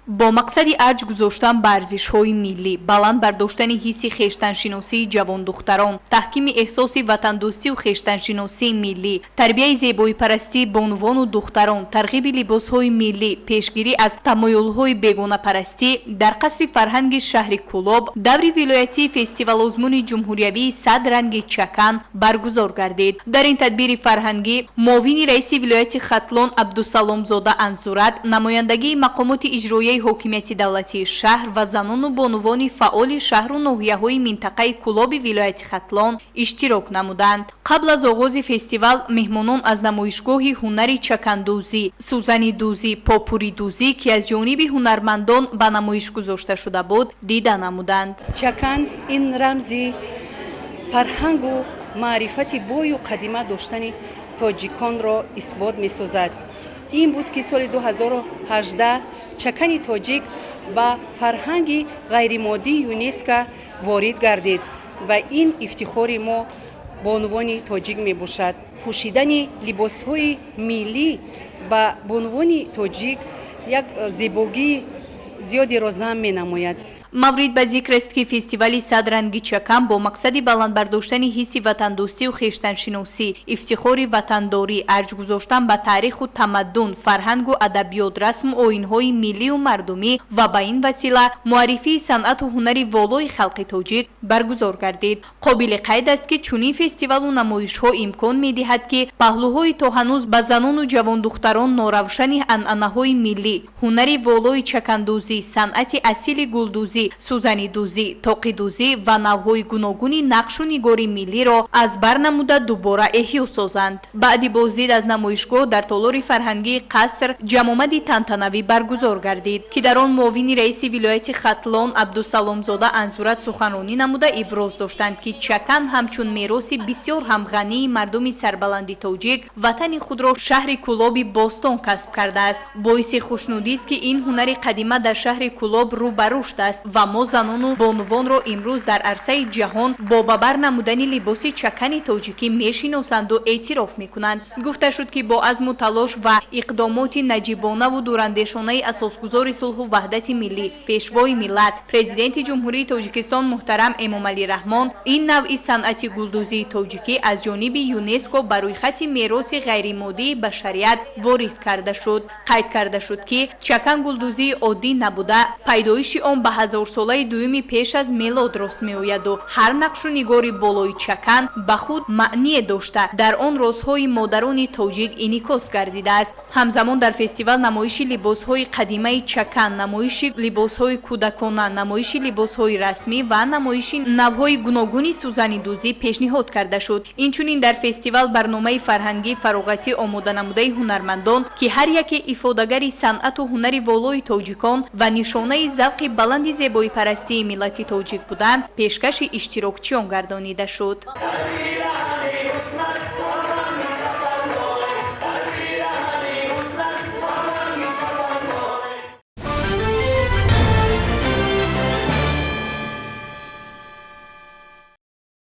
Бо мақсади арҷ гузоштан ба арзишҳои миллӣ, баланд бардоштани ҳисси хештаншиносии ҷавондухтарон, таҳкими эҳсоси ватандӯстию хештаншиносии миллӣ, тарбияи зебоипарастии бонувону духтарон, тарғиби либосҳои миллӣ, пешгирӣ аз тамоюлҳои бегонапарастӣ дар қасри фарҳанги шаҳри Кӯлоб даври вилоятии фестивал-озмуни ҷумҳуриявии «Сад ранги чакан» баргузор гардид. Дар ин тадбири фарҳангӣ муовини раиси вилояти Хатлон Абдусаломзода Анзурат, намояндагии мақомоти иҷроияи ҳокимияти давлатии шаҳр ва занону бонувони фаъоли шаҳру ноҳияҳои минтақаи Кӯлоби вилояти Хатлон иштирок намуданд. Қабл аз оғози фестивал меҳмонон аз намоишгоҳи ҳунари чакандӯзӣ, сӯзанидӯзӣ, попуридӯзӣ, ки аз ҷониби ҳунармандон ба намоиш гузошта шуда буд, дида намуданд. Чакан ин рамзи фарҳангу маърифати бою қадима доштани тоҷиконро исбот месозад. Ин буд, ки соли 2018 чакани тоҷик ба фарҳанги ғайримоддии ЮНЕСКО ворид гардид ва ин ифтихори мо бонувони тоҷик мебошад. Пӯшидани либосҳои миллӣ ба бонувони тоҷик як зебогии зиёдеро зам менамояд. Маврид ба зикр аст, ки фестивали «Сад ранги чакан» бо мақсади баланд бардоштани ҳисси ватандӯстию хештаншиносӣ, ифтихори ватандорӣ, арҷ гузоштан ба таъриху тамаддун, фарҳангу адабиёт, расму оинҳои миллию мардумӣ ва ба ин васила муаррифии санъату ҳунари волои халқи тоҷик баргузор гардид. Қобили қайд аст, ки чунин фестивалу намоишҳо имкон медиҳад, ки паҳлӯҳои то ҳанӯз ба занону ҷавондухтарон норавшани анъанаҳои миллӣ, ҳунари волои чакандӯзӣ, санъати асили гулдӯзӣ, сӯзанидӯзӣ, тоқидӯзӣ ва навъҳои гуногуни нақшу нигори миллиро аз бар намуда, дубора эҳё созанд. Баъди боздид аз намоишгоҳ дар толори фарҳангии қаср ҷамъомади тантанавӣ баргузор гардид, ки дар он муовини раиси вилояти Хатлон Абдусаломзода Анзурат суханронӣ намуда, иброз доштанд, ки чакан ҳамчун мероси бисёр ҳам ғании мардуми сарбаланди тоҷик ватани худро шаҳри Кӯлоби бостон касб кардааст. Боиси хушнудист, ки ин ҳунари қадима дар шаҳри Кӯлоб рӯ ба рушд аст ва мо занону бонувонро имрӯз дар арсаи ҷаҳон бо ба бар намудани либоси чакани тоҷикӣ мешиносанду эътироф мекунанд. Гуфта шуд, ки бо азму талош ва иқдомоти наҷибонаву дурандешонаи асосгузори сулҳу ваҳдати миллӣ, Пешвои миллат, Президенти Ҷумҳурии Тоҷикистон муҳтарам Эмомалӣ Раҳмон ин навъи санъати гулдӯзии тоҷикӣ аз ҷониби ЮНЕСКО ба рӯйхати мероси ғайримоддии башарият ворид карда шуд. Қайд карда шуд, ки чакан гулдӯзии оддӣ набуда, пайдоиши он ба ҳазорсолаи дуюми пеш аз мелод рост меояду ҳар нақшу нигори болои чакан ба худ маъние дошта, дар он розҳои модарони тоҷик инъикос гардидааст. Ҳамзамон дар фестивал намоиши либосҳои қадимаи чакан, намоиши либосҳои кӯдакона, намоиши либосҳои расмӣ ва намоиши навъҳои гуногуни сӯзанидӯзӣ пешниҳод карда шуд. Инчунин дар фестивал барномаи фарҳангӣ фароғатӣ омоданамудаи ҳунармандон, ки ҳар яке ифодагари санъату ҳунари волои тоҷикон ва нишонаи завқи баланди зебоипарастии миллати тоҷик буданд, пешкаши иштирокчиён гардонида шуд.